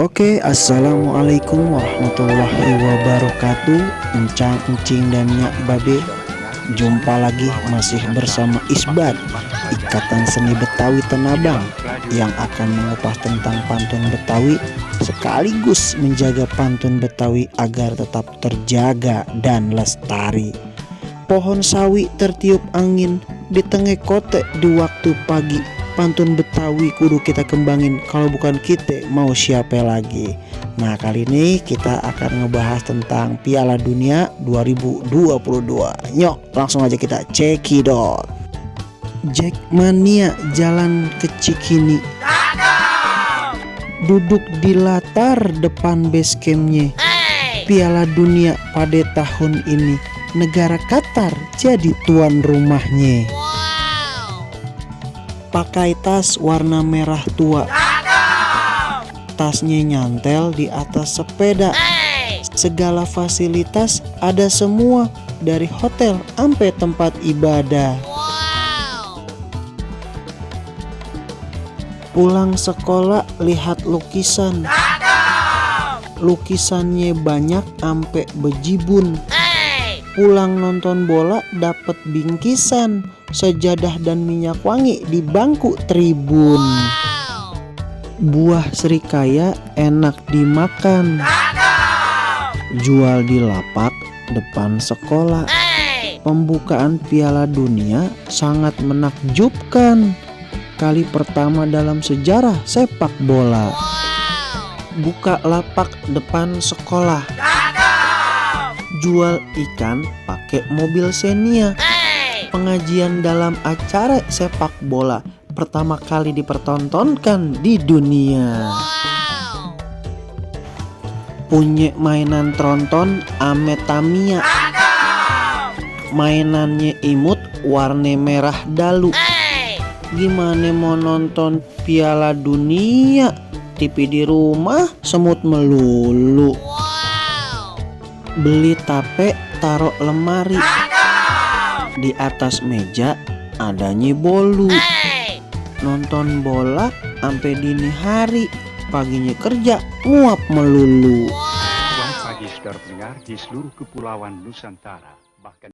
Oke, assalamualaikum warahmatullahi wabarakatuh. Encang, encing, dan nyak babe, jumpa lagi masih bersama Isbat, Ikatan Seni Betawi Tanabang, yang akan mengupas tentang pantun Betawi sekaligus menjaga pantun Betawi agar tetap terjaga dan lestari. Pohon sawi tertiup angin di tengah kote di waktu pagi. Pantun Betawi kudu kita kembangin, kalau bukan kita mau siapa lagi. Nah, kali ini kita akan ngebahas tentang Piala Dunia 2022. Nyok, langsung aja kita cekidot. Jackmania jalan ke Cikini, duduk di latar depan base campnya. Piala Dunia pada tahun ini, negara Qatar jadi tuan rumahnya. Pakai tas warna merah tua, tasnya nyantel di atas sepeda. Segala fasilitas ada semua, dari hotel sampai tempat ibadah. Pulang sekolah lihat lukisan, lukisannya banyak ampe bejibun. Pulang nonton bola dapet bingkisan, sejadah dan minyak wangi di bangku tribun. Buah serikaya enak dimakan, jual di lapak depan sekolah. Pembukaan Piala Dunia sangat menakjubkan, kali pertama dalam sejarah sepak bola. Buka lapak depan sekolah, jual ikan pakai mobil Xenia. Pengajian dalam acara sepak bola pertama kali dipertontonkan di dunia. Punya mainan tronton ame Tamiya, mainannya imut warna merah dalu. Gimana mau nonton Piala Dunia, TV di rumah semut melulu. Beli tape taruh lemari, di atas meja adanya bolu. Nonton bola sampai dini hari, paginya kerja nguap melulu. Selamat pagi saudara pendengar di seluruh kepulauan Nusantara, bahkan